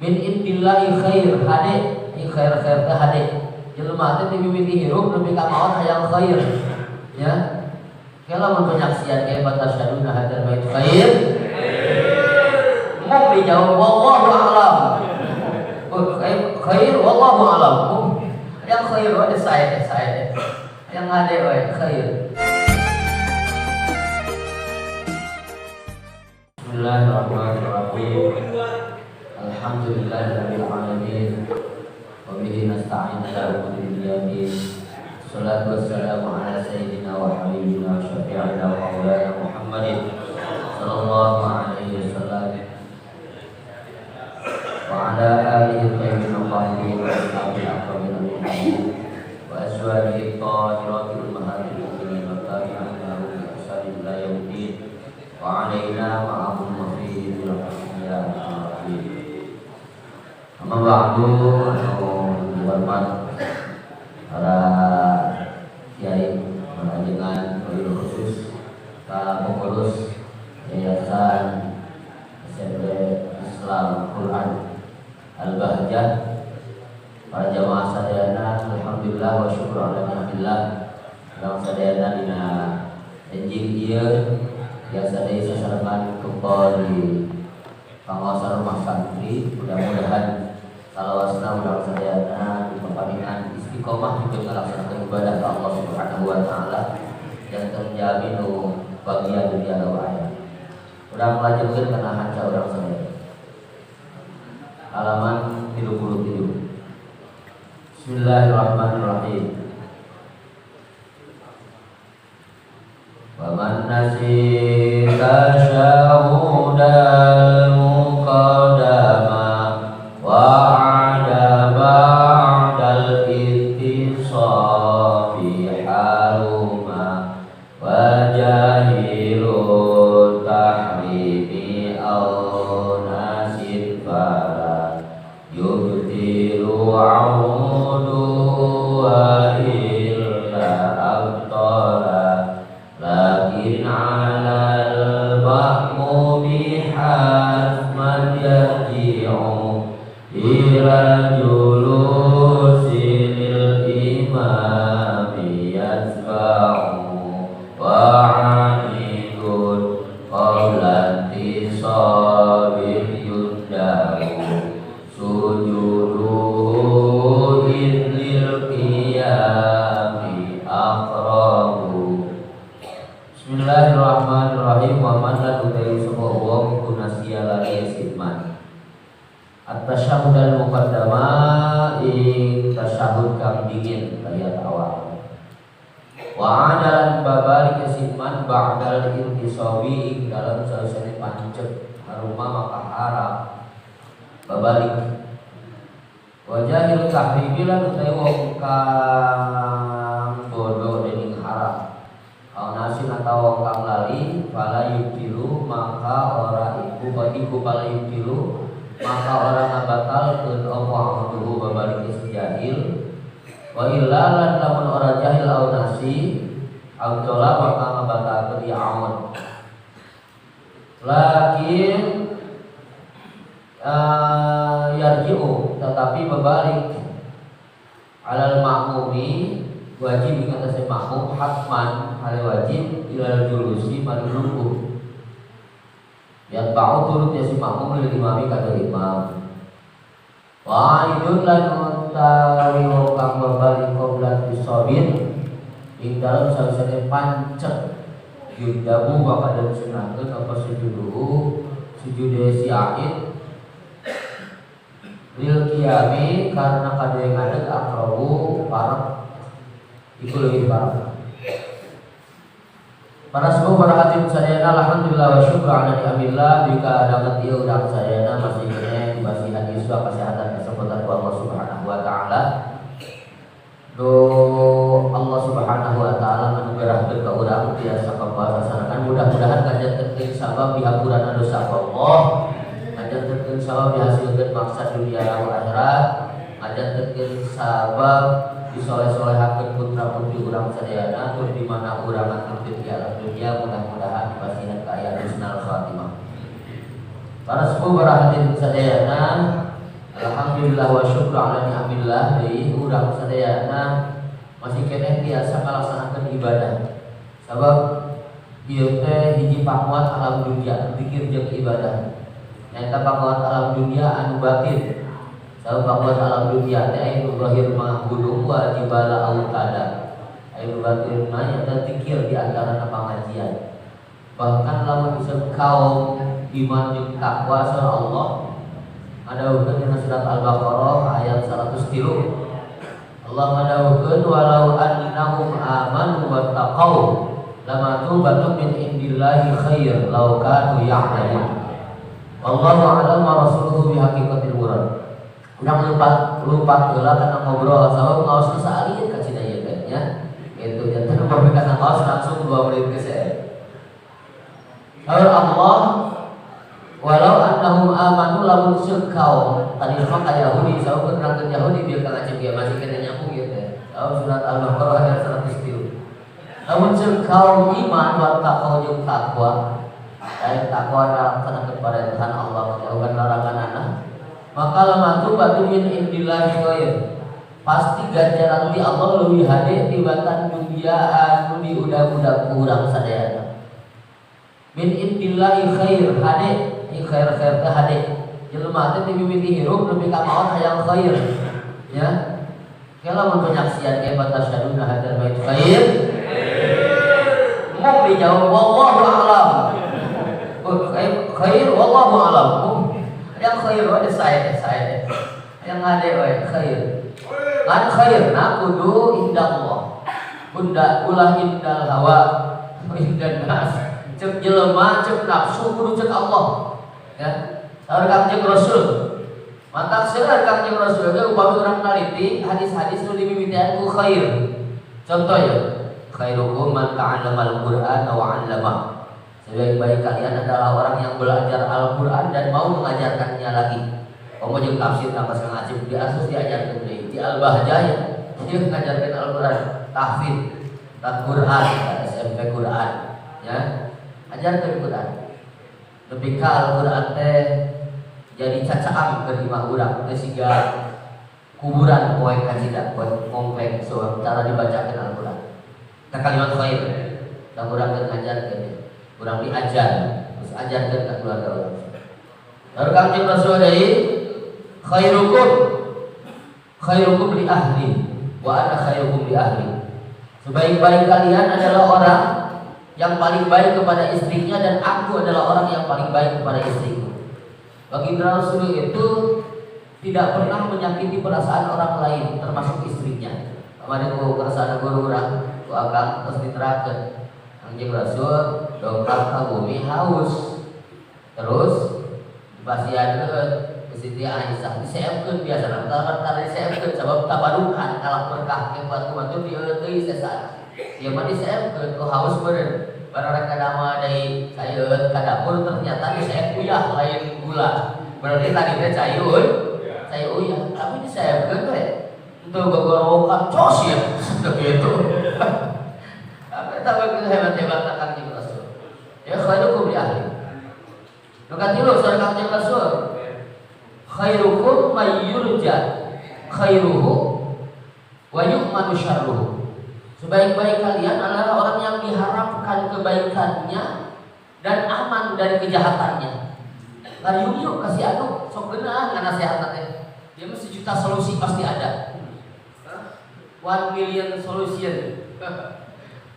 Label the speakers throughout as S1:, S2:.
S1: Min indillahi khair hade khair khair teh hade jelema teh mimiti hirup nepi ka maot hayang khair ya. Kalau mun penyaksian ge batasyaduna hadzal bait khair mung dijawab wallahu a'lam. Khair wallahu a'lam. Yang khair we sae sae. Yang hade we khair. Bismillahirrahmanirrahim. Alhamdulillahirabbil alamin. Wa bihi nasta'in ala umuri dunya. Salatu wassalamu ala sayyidina wa habibina wa syafi'ina wa maulana Muhammadin sallallahu alaihi wasallam wa ala alihi tayyibin tahirin wa ashabihi akramil mu'minin wa azwajihi tahiratil ummahatil mu'minin wa tabi'ina lahum bi ihsanin ila yaumiddin wa alaina ma'ahum wa fihi bil ya arhamar. Amma ba'du, hormat para kiai, para jenengan, wabil khusus para pengurus Yayasan SMP Islam Quran Al-Bahjah, para jamaah sadayana, alhamdulillah wa syukur ala ni'matillah. Urang sadayana dina enjing ieu biasa deui sasarengan kempol di pangaosan rumah santri. Mudah-mudahan salawasna urang sadayana dipaparingan istiqomah pikeun ngalaksanakeun ibadah ka Allah Subhanahu wa taala yang terjamin nu bagian dunia wa akhirat. Urang lanjutkeun kana hanca urang sadayana. Halaman 37. Bismillahirrahmanirrahim. Wa man nasita syahudal muqaddama wa ada ba'dal ittisafi haruma wa jahilu tahrimi aw nasin fala yubtilu audu wa illa abtala lakin 'alal ma'mumi hatman yarji'u ila julusil imami yatba'u wa 'amilun qabla intisabil yundahu sujuduhu lil qiyami aqrabu. Bismillahirrahmanirrahim. Wa man lan utai sapa wong iku nasiya lali sitman at-tasyahhud al-muqaddama ing tasyahud kang dingin ayat awal. Wa adalan babalik sitman ba'dal intisabi ing dalam sawisane pancet haruma maka haram babalik. Wa jahil tahrimi lan utai wong kang bodoh dening haram au nasin atau kang lali fala yubtilu maka ora iku iku fala yubtilu maka ora ngabatalkeun apa auduhu babalik si jahil. Wa illa lan lamun ora jahil au nasi au tola maka ngabatalkeun ya aun. Lakin yarji'u tetapi berbalik alal ma'mumi wajib ing atase makmum hatman hale wajib ilal julusi maduluku yang ba'u turut ya si makmum lil imami kadar imam. Wa idun lan utawi wong kang bebali qobla tisabin ing dalem sawisane pancet yundabu bakal den sunahkeun apa sujuduhu sujude si aid lil qiyami karena kadue ngadeg aqrabu parek iku leuwih parek. Para sepuh para hadirin sadayana, alhamdulillah wa syukur ala ni'amillah jika dapat ieu urang sadayana masih keneh dipasihan yuswa kesehatan kesempatan ku Allah Subhanahu wa taala. Do Allah Subhanahu wa taala nganugerahkeun ka urang tiasa kapuasanakan, mudah-mudahan kajantenkeun sabab dihapurana dosa ku Allah, kajantenkeun sabab dihasilkeun maksad dunia wa akhirat, kajantenkeun sabab disoleh-solehakeun putra putri urang sadayana tur di mana urang ngaturkeun di alam dunia, mudah-mudahan dipasihan kaayaan husnul khatimah. Para sepuh para hadirin sadayana, Alhamdulillah wa syukur ala ni'amillah deui urang sadayana masih keneh biasa ngalaksanakeun ibadah. Sabab ieu teh hiji panguat alam dunia, zikir jeung ibadah. Nyaeta panguat alam dunia anu batin. Sabab panguat alam dunia teh aya nu zahir mah gunung wa jibala autada. Aya nu batin mah nyaeta zikir di antara pangajian. Bahkan lamun bisa kaum iman jeung takwa sareng Allah ngadawuhkeun dina surat Al-Baqarah ayat 103. Allah ngadawuhkeun walau annahum amanu wattaqau lamatubatu min indillahi khair law kanu ya'lamun. Wallahu a'lam wa rasuluhu bi haqiqatil murad. Urang lupa heula kana ngobrol sabab ngaosna saalit ka cina ieu teh nya. Kitu janten upami kana ngaos langsung 2 menit geus. Allah walau annahum amanu lamun syukau tadi mah ka Yahudi sabab nerangkeun Yahudi bieu ka ngacip ge masih kena nyambung ieu teh. Surat Al-Baqarah ayat 103. Lamun kaum iman wa taqwa jeung takwa, lain takwa ngalaksanakeun perintah Allah menjauhkan laranganana, maka lamatubatu min indillahi khair. Pasti ganjaran di Allah leuwih hade tibatan dunia anu diudag-udag ku urang sadayana. Min indillahi khair hade, ieu khair khair teh hade. Jelema teh dimimiti hirup nepi ka maot hayang khair. Ya. Kalau mun penyaksian ge batasyaduna hadzal bait khair. Mau dijawab wallahu a'lam. Khair wallahu a'lam. Yang khair wae saya. Yang hade wae khair. Kan khair na kudu indallah. Bunda ulah indal hawa, indan nas. Cek jelema, cek nafsu kudu cek Allah. Ya. Saur Kangjeng Rasul. Mantak seueur Kangjeng Rasul ge upami urang naliti hadis-hadis nu dimimitian ku khair. Contoh ya, khairukum man ta'allama al-Qur'an wa 'allama. Sebaik-baik kalian adalah orang yang belajar Al-Qur'an dan mau mengajarkannya lagi. Komo jeung tafsir tambah ngacip di Asus diajarkeun deui, di Al-Bahjah ya dia ngajarkeun Al-Qur'an, tahfidz, Al-Qur'an, SMP Qur'an, ya. Ajarkeun Qur'an. Lebih ka Al-Qur'an teh jadi cacaang keur imah urang teh siga kuburan poe kacida, poe komplek so cara dibacakeun Al-Qur'an. Tah kalimat khair. Tah urang keur ngajarkeun, urang diajar, terus ajarkeun ka keluarga urang. Lalu Kangjeng Rasul deui khairukum khairukum li ahli wa ana khairukum li ahli. Sebaik-baik kalian adalah orang yang paling baik kepada istrinya dan aku adalah orang yang paling baik kepada istriku. Baginda Rasul itu tidak pernah menyakiti perasaan orang lain termasuk istrinya. Kemarin ku kersana guru urang ku akang terus diterangkeun. Kangjeng Rasul dongkap ka bumi haus. Terus dipasihan ke Siti Aisyah diseepkeun biasa tara diseepkeun sabab tabarukan kalak berkah ke batu-batu dieuleut deui sesat. Ieu mah diseepkeun ku haus meureun. Barang kadama deui caieun ka dapur ternyata diseep uyah lain gula. Berarti tadi teh cai uyah, tapi diseepkeun we. Henteu gogorowokan cos ya gitu. Tapi eta begitu hebat-hebat Kangjeng Rasul. Ya khairukum li ahli. Nu katilu saur Kangjeng Rasul. Khairukum may yurja khairuhu wa yu'manu syarruhu. Sebaik-baik kalian adalah orang yang diharapkan kebaikannya dan aman dari kejahatannya. Lah yuk kasih anu sok geunah nganasehatna teh. Dia mah sejuta solusi pasti ada. 1 million solution.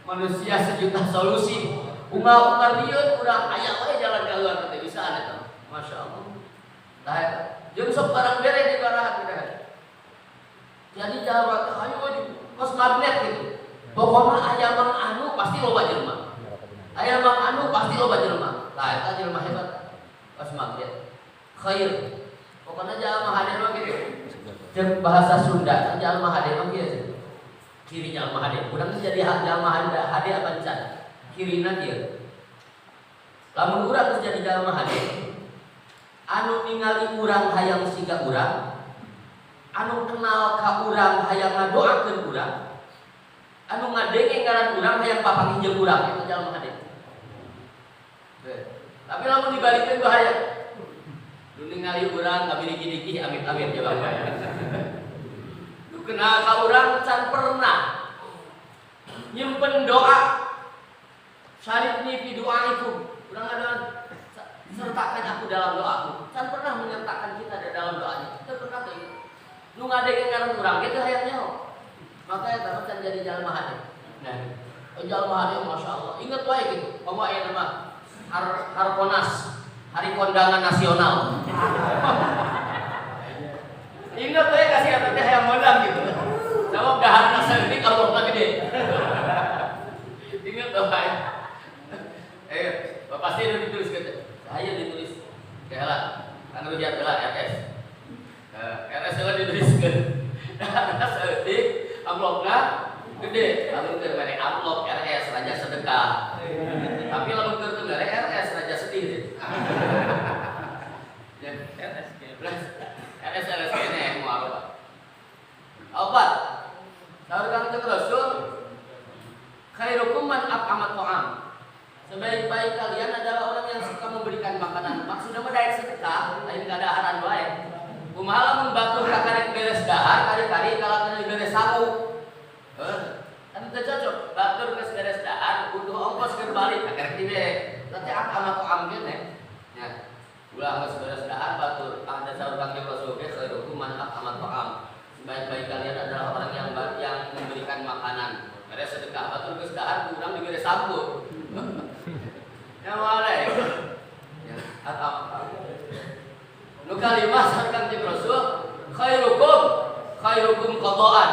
S1: Manusia sejuta solusi. Ungal-ungal lieur urang aya we jalan keluar teh bisa ada teh. Masya Allah. Tah eta. Jeung sok barang bere di barahat gitu. Jadi jawab ayo di kos magnet gitu. Pokoknya aya mang anu pasti loba jelema. Aya mang anu pasti loba jelema. Tah eta jelema hebat. Kos magnet. Khair. Pokoknya jalma hade mah gitu. Jeung bahasa Sunda jalma hade mah kieu. Kiri jalma hade. Urang jadi jalma hade apa can? Kirina kieu. Lamun urang geus jadi jalma hade, anu ningali urang hayang siga urang, anu kenal ka urang hayang ngadoakeun urang, anu ngadenge ngaran urang hayang papanggih jeung urang, eta jalma hade. Tapi lamun dibalikeun bahaya. Nu ningali urang ngabirigi-digi amit-amit ya Bang. Nu kenal ka urang can pernah nyimpen doa. Syarikni fi du'aikum. Urang ada sertakan aku dalam doaku. Can pernah menyertakan kita di dalam doanya. Teu pernah teu. Nu ngadenge ngaran urang ge teu hayang nyaho. Maka eta mah can jadi jalma hade. Nah, jalma hade masya Allah. Ingat wae gitu. Komo aya nama Harkonas, Hari Kondangan Nasional. Ingat wae kasih eta teh hayang ngondang gitu. Sabab daharna saeutik amplopna gede. Ingat wae. Pasti udah ditulis gitu. Saya ditulis. Kayak lah, kan rujiat lah RS. RS lah dituliskeun. Daharna saeutik amplopna gede. Lamun keur mere amplop RS raja sedekah. Tapi lamun keur teu mere RS raja sedih. Ya,
S2: RS
S1: RS RS kene moal apa. Opat. Saur Kangjeng Rasul, khairukum man at'ama ta'am. Sebaik-baik kalian adalah orang yang suka memberikan makanan. Maksudnya mah daek sedekah, lain kadaharan wae. Kumaha lamun batur kakarek beres dahar, kari-kari kalau kana beres sangu. Heuh, kan teu cocok. Batur geus beres dahar, butuh ongkos keur balik kakarek dibere. Berarti at'ama ta'am kene. Ya. Ulah geus beres dahar batur, ada saur Kangjeng Rasul ge khairukum man at'ama ta'am. Sebaik-baik kalian adalah orang yang memberikan makanan. Beres sedekah batur geus dahar kurang dibere sampur. Ya wale. Ya, atau nu kalima saur Kangjeng Rasul, khairukum khairukum qada'an.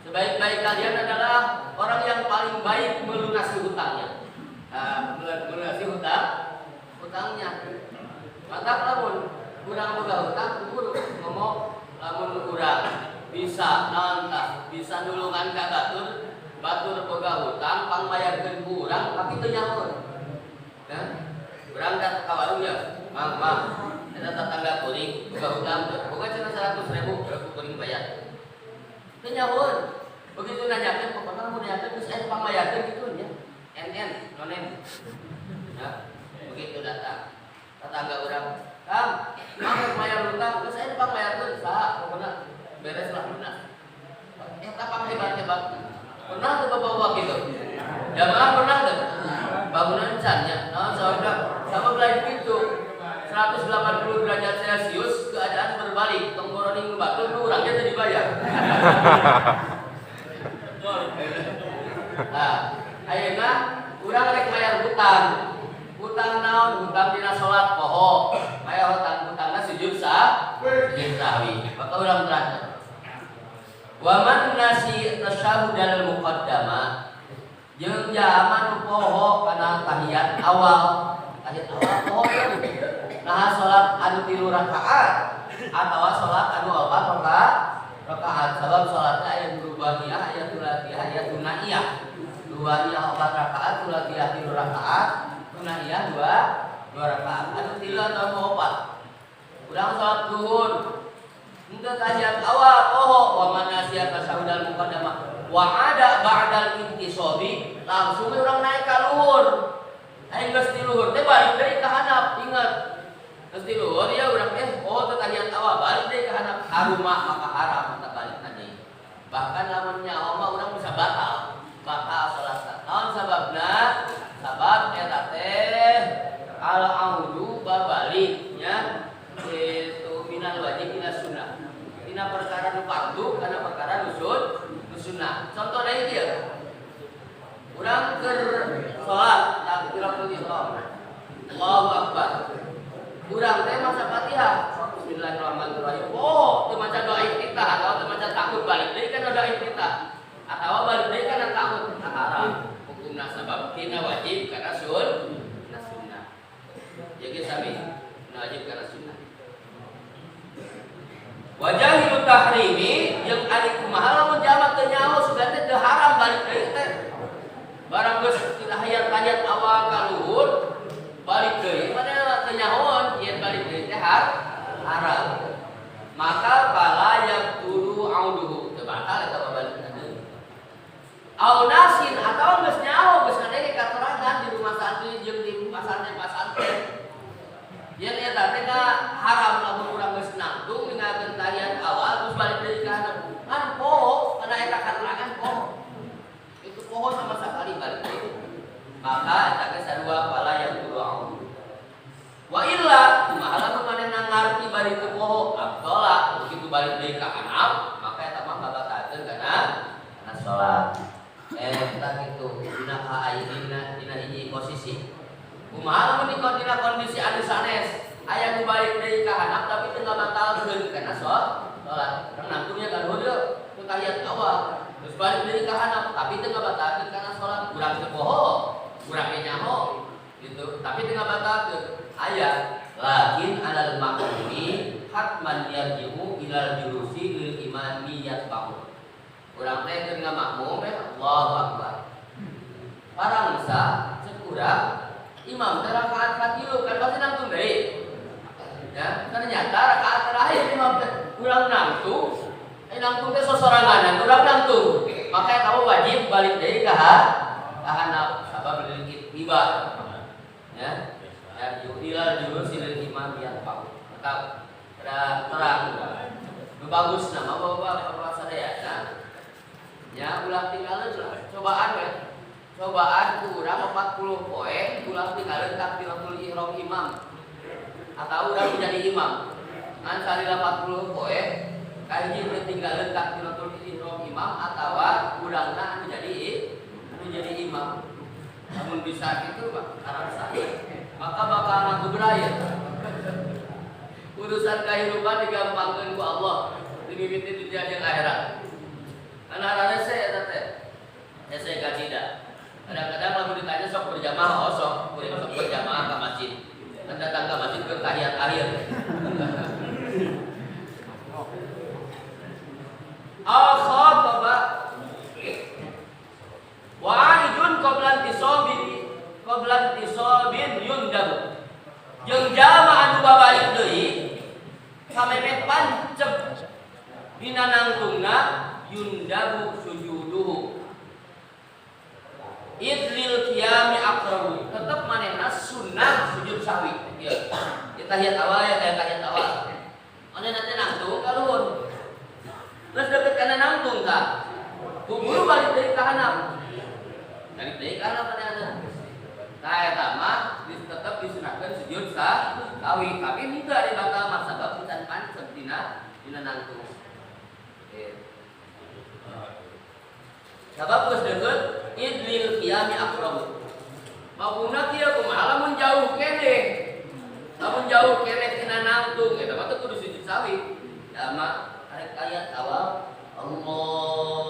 S1: Sebaik-baik kalian adalah orang yang paling baik melunasi hutangnya. Nah, melunasi hutangnya. Maka lamun urang boga hutang kudu ngomong lamun urang bisa naon tah bisa nulungan ka batur, batur boga hutang pangmayarkeun ku urang tapi teu nyaho. Nah, urang ka warung ya, mang mang eta tetangga kuring boga hutang teu boga cenah 100.000 ku kuring bayar. Teu nyaho. Begitu nanyakeun pokokna lamun nanyakeun geus aya pangmayarkeun kitu nya. NN nonen. Ya, begitu datang tetangga urang, "Kang, mang rek mayar hutang, geus aya pangmayarkeun saha pokokna beres lah lunas." Eta pang hebat-hebat. Pernah tuh bapak-bapak gitu? Jamaah pernah tuh? Bangunan can nya. Nah, saudara, sama lain gitu. 180 derajat Celcius keadaan berbalik. Tong boroning nu batur nu urangnya teu dibayar. Nah, ayeuna urang rek mayar hutang. Hutang naon? Hutang dina salat poho. Mayar hutang hutangna sujud sah, sujud sahwi. Maka urang terangkan. Wa man nasi tasyahudal muqaddama jeung jalma nu poho kana tahiyat awal. Tahiyat awal poho kan? Nah, salat anu 3 rakaat atawa salat anu 4 rakaat. Sabab salatna aya rubaiyah, aya tsulasiyah, aya tsunaiyah. Rubaiyah 4 rakaat, tsulasiyah 3 rakaat, tsunaiyah 2 rakaat. Anu 3 atau 4. Urang salat zuhur. Henteu tahiyat awal poho wa man nasiya tasyahudal muqaddamah wa ada ba'dal intisobi langsung we urang naik ka luhur. Aing geus di luhur teh balik deui ka handap, ingat. Geus di luhur ya urang teh oh teu tahiyat awal balik deui ka handap haruma maka haram maka balik deui. Bahkan lamun nyaho mah urang bisa batal. Batal salatna. Naon sababna? Sabab eta teh al audu babalik nya itu minal wajib ila sunnah. Dina perkara nu fardu kana perkara nu sunnah. Contohna ieu. Urang keur salat takbiratul ihram. Allahu akbar. Urang teh maca Fatihah. Bismillahirrahmanirrahim. Oh, teu maca doa iftitah atau teu maca takut balik deui kana doa iftitah. Atawa balik deui kana takut haram. Hukumna sabab tina wajib kana sunnah. Jadi sami wajib kana sunnah. Wajahilu tahrimi jeung ari kumaha lamun jalma teu nyaho sugan teh teu haram balik deui teh. Barang geus tahiyat awal ka luhur balik deui padahal teu nyahoan yen balik deui teh haram. Maka fala yaqtulu auduhu teu batal eta balik deui. Au nasin atawa geus nyaho geus ngadenge katerangan di rumah santri jeung di pasantren-pasantren. Yen eta teh haram Wa illa kumaha lamun manehna ngarti bari teu poho abdala begitu balik deui ka handap maka eta mah ngabatalkeun kana salat. Eta kitu dina kaayeunan dina hiji posisi. Kumaha lamun dina kondisi anu sanes aya nu balik deui ka handap tapi teu ngabatalkeun kana salat. Urang nangtungnya ka luhur yeuh ku tahiyat awal. Terus balik deui ka handap tapi teu ngabatalkeun kana salat. Urang teu poho, urang ge nyaho gitu. Tapi teu ngabatalkeun. Aya lakin alal ma'mumi hatman yarji'u ilal julusi lil imami yatba'u. Urang teh keur ngamakmum teh Allahu Akbar. Parangsa cek urang imam teh rakaat katilu kan pasti nangtung deui. Ya, ternyata rakaat terakhir imam teh urang nangtung, nangtung teh sosoranganan urang nangtung. Maka eta wajib balik deui ka handap sabab lil ittiba. Ya. Yarji'u ilal julusi lil imami yatba'u. Maka terang nu bagus nama bapak-bapak sadayana ya ulah tinggalin lah cobaan we. Cobaan ku urang 40 poe ulah tinggalin takbiratul ihram imam atau urang menjadi imam. Ngan salila 40 poe kahiji teu tinggalin takbiratul ihram imam atawa urangna anu jadi imam. Lamun bisa kitu mah karasa maka bakal ngaku beraya. Urusan kehidupan digampangkeun ku Allah dimimiti dunia jeung akhirat. Karena rese eta teh. Hese kacida. Kadang-kadang lamun ditanya sok berjamaah, oh sok, kuring sok berjamaah ka masjid. Kan datang ka masjid ke tahiyat akhir. Al khataba wa aidun qablan tisabi qablan tisabin yundab. Jeung jalma anu babalik deui samemet pancep dina nangtungna yundabu sujuduhu. Idlil qiyami aqrabu. Tetep manehna sunnah sujud sahwi. Ieu. Ieu tahiyat awal ya kayak tahiyat awal. Manehna teh nangtung ka luhur. Terus deket kana nangtung tah. Kuburu balik deui ka handap. Balik deui ka handap manehna. Nah eta mah tetep disunahkeun sujud sahwi, tapi henteu dibatal mah sabab can pancep dina nangtung. Sabab geus deukeut idlil qiyami aqrabu. Mafhumna kieu kumaha lamun jauh keneh. Lamun jauh keneh tina nangtung eta mah teu kudu sujud sahwi. Ya mah arek ayat awal Allah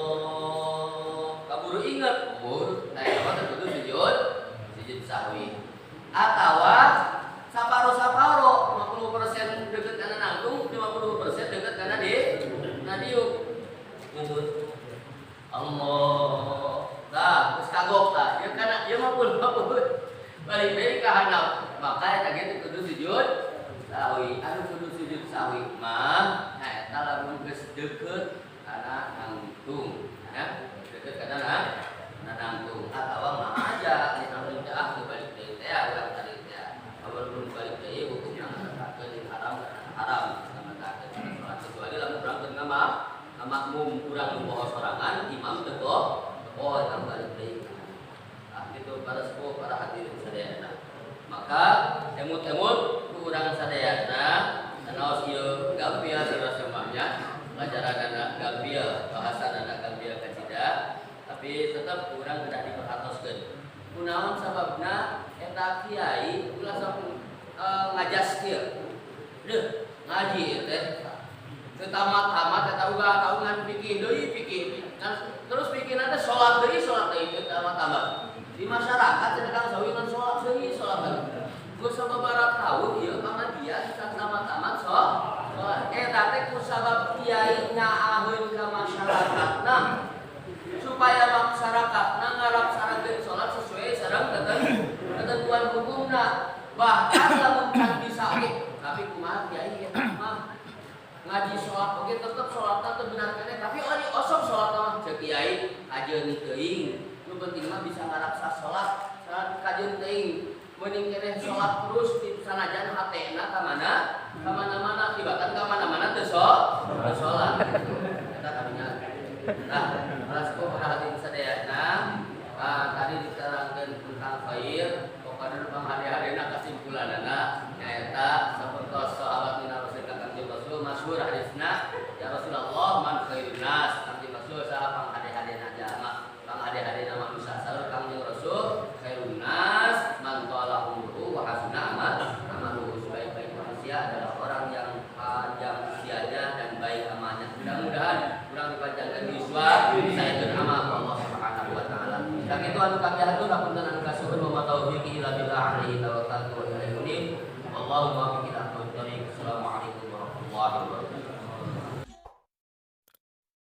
S1: kaburu inget kubur. Nah eta mah teu kudu sujud sahwi. Atawa saparo-saparo 50% deket kana nangtung, 50% deket kana di nadiuk. Gitu. Allah. Tah, geus kagok tah. Ieu kana ieu mah pun balik deui ka handap. Maka eta ge kudu sujud sahwi. Anu kudu sujud sahwi mah nya eta lamun geus deukeut kana nangtung, ya. Deukeut kana nangtung atawa mah aja anu ah balik deui teh urang tadi teh. Walaupun balik deui hukumna ngatatakeun haram haram ngatatakeun salat kecuali lamun urang teu ngamakmum urang nu poho sorangan imam teu poho eta balik deui. Ah kitu para sepuh para hadirin sadayana. Maka emut-emut ku urang sadayana sanaos ieu gampil saurang semuanya pelajaranana gampil bahasanana gampil kacida tapi tetep urang kedah diperhatoskeun. Kunaon sababna eta kiai ulah sok ngajas kieu. Deuh, ngaji teh teu tamat-tamat eta uga taungan fikih deui fikih. Terus fikihna teh salat deui teu tamat-tamat. Di masyarakat cenah Kang Sawi ngan salat deui salat deui. Geus sababaraha taun ieu pangajian can tamat-tamat salat. Eta teh ku sabab kiai nyaaheun ka masyarakatna supaya masyarakatna ngalaksanakeun salat sesuai sareng ketentuan hukumna. Bahkan lamun can bisa oge, tapi kumaha kiai eta mah ngaji salat oge tetep salatna teu bener keneh, tapi ari osok salatna mah ceuk kiai kajeun teuing. Nu penting mah bisa ngaraksa salat, salat kajeun teuing. Mending keneh salat terus di sanajan hatena ka mana? Ka mana-mana tibatan ka mana-mana teu salat. Eta karunya. Nah, para sepuh para hadirin sadayana, tadi diterangkeun tentang khair, pokokna panghade-hadena kesimpulanana nyaeta Sakitu anu kapihatur, hapunten anu kasuhun, wa ma taufiqi illa billah, alaihi tawakkaltu wa ilaihi unib. Wallahu muwaffiq.